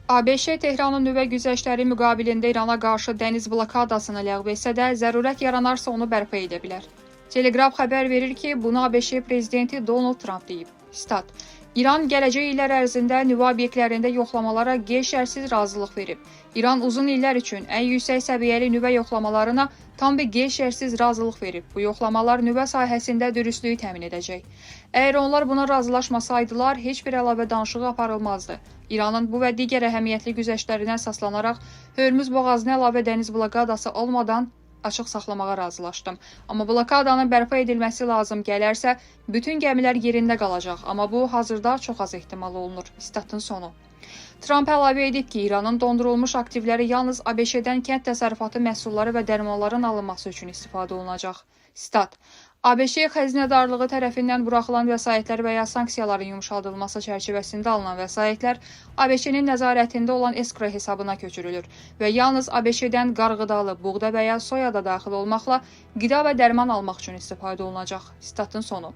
ABŞ Tehranın nüvə güzəştləri müqabilində İrana qarşı dəniz blokadasını ləğv etsə də, zərurət yaranarsa onu bərpa edə bilər. Telegraf xəbər verir ki, bunu ABŞ prezidenti Donald Trump deyib. Sitat: İran gələcək illər ərzində nüvə obyektlərində yoxlamalara qeyri-şərtsiz razılıq verib. İran uzun illər üçün ən yüksək səviyyəli nüvə yoxlamalarına tam və qeyri-şərtsiz razılıq verib. Bu yoxlamalar nüvə sahəsində dürüstlüyü təmin edəcək. Əgər onlar buna razılaşmasaydılar, heç bir əlavə danışığı aparılmazdı. İranın bu və digər əhəmiyyətli güzəştlərinə əsaslanaraq Hörmüz boğazını əlavə dəniz blokadası olmadan açıq saxlamağa razılaşdım. Amma blokadanın bərpa edilməsi lazım gələrsə, bütün gəmilər yerində qalacaq. Amma bu hazırda çox az ehtimal olunur. Sitatın sonu. Tramp əlavə edib ki, İranın dondurulmuş aktivləri yalnız ABŞ-dən kənd təsərrüfatı məhsulları və dərmanların alınması üçün istifadə olunacaq. Sitat: ABŞ xəzinədarlığı tərəfindən buraxılan vəsaitlər və ya sanksiyaların yumşaldılması çərçivəsində alınan vəsaitlər ABŞ-nin nəzarətində olan escrow hesabına köçürülür və yalnız ABŞ-dən qarğıdalı, buğda və ya soya da daxil olmaqla qida və dərman almaq üçün istifadə olunacaq. Sitatın sonu.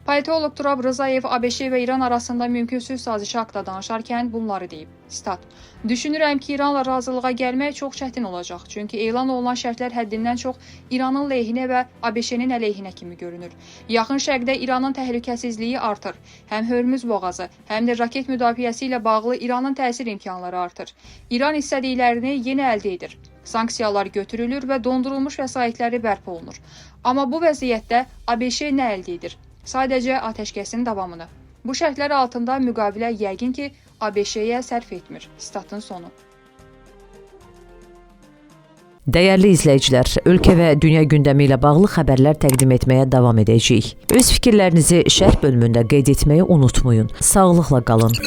Politoloq Turab Rzayev ABŞ və İran arasında mümkün sülh sazişi haqqında danışarkən bunları deyib. Sitat: Düşünürəm ki, İranla razılığa gəlmək çox çətin olacaq. Çünki elan olunan şərtlər həddindən çox İranın lehinə və ABŞ-nin əleyhinə kimi görünür. Yaxın Şərqdə İranın təhlükəsizliyi artır. Həm Hörmüz boğazı, həm də raket müdafiəsi ilə bağlı İranın təsir imkanları artır. İran istədiklərini yenə əldə edir. Sanksiyalar götürülür və dondurulmuş vəsaitləri bərpa olunur. Amma bu vəziyyətdə ABŞ nə əldə edir? Sadəcə atəşkəsin davamını. Bu şərtlər altında müqavilə yəqin ki, ABŞ-yə sərf etmir. Sitatın sonu. Dəyərli izləyicilər, ölkə və dünya gündəmi ilə bağlı xəbərlər təqdim etməyə davam edəcəyik. Öz fikirlərinizi şərh bölümündə qeyd etməyi unutmayın. Sağlıqla qalın.